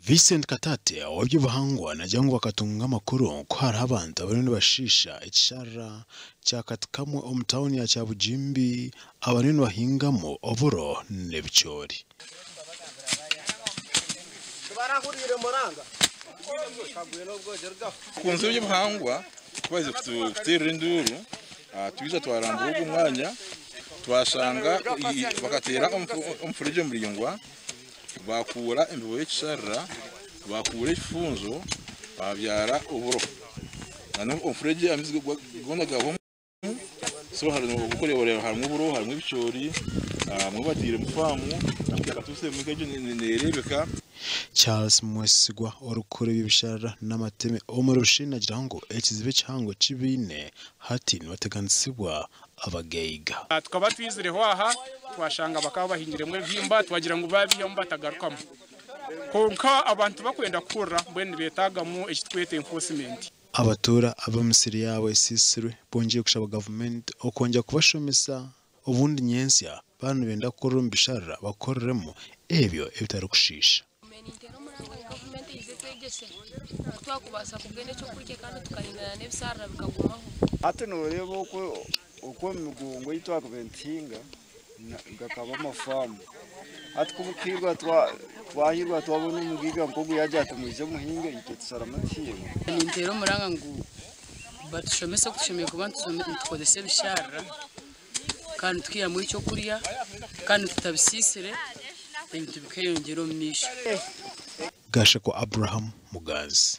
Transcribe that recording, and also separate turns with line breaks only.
Vincent Katate ow'eby'obuhangwa naagira ngu bakatunga amakuru ku hariho abantu abariyo nibashiisha ekisharara kya Katikamwe omu tauni ya Kyabugimbi abariyo nibahingamu oburo n'ebicoori.
Abakunzi b'eby'obuhangwa ku baaherize kututeerera enduuru, twija twarambura ogwo mwanya twashanga bakateera omufuregye muraingwa baakuura embibo y'ekisharara, baakuura ekifunzo, baabyara oburo. Omufuregye amaizi goona gahwamu. So orikureeba harimu oburo, harimu ebicoori, abamwe batairemu faamu, egyo neereebeka.
Charles Mwesigwa orikukora eby'ebisharara n'amateme omuri Rushenyi naagira ngu ekizibu ekihango eki baine hati nibateganisibwa abagaiga.
Tukaba twizireho aha twashanga bakaba bahingiremu ebihimba twagira ngu babihamu batagarukamu kwonka abantu bakwenda kuhurira mbwenu nibetagamu ekitweta enforcement.
Abatuura abu emisiri yaabo esiisirwe bongyeire kushaba gavumenti okwongyera kubashomesa obundi nyentsya baaba nibenda kukorera omu bisharara bakoreremu ebyo ebitarikushiisha.
Ninteera omuranga ngu gavumenti eije etwegyese oku twakubaasa kubwena ekyokurya kandi tukarindana n'ebisharara bikagumaho.
Hati nooreeba oku oku omu migongo ei twakubaire nituhinga gakaba amafaamu. Hati ku bukuhirwa twahirwa twabona omugaiga nk'ogu yaagira ati mwije muhinge itwe tusharamu tuhinga.
Ninteera omuranga ngu batushomese oku tushemereire kuba nitukozesa ebisharara kandi tukiihamu ekyokurya kandi tutabisiisire ebintu bikeyongyera omu maisho.
Gashakwa Abraham Muganzi.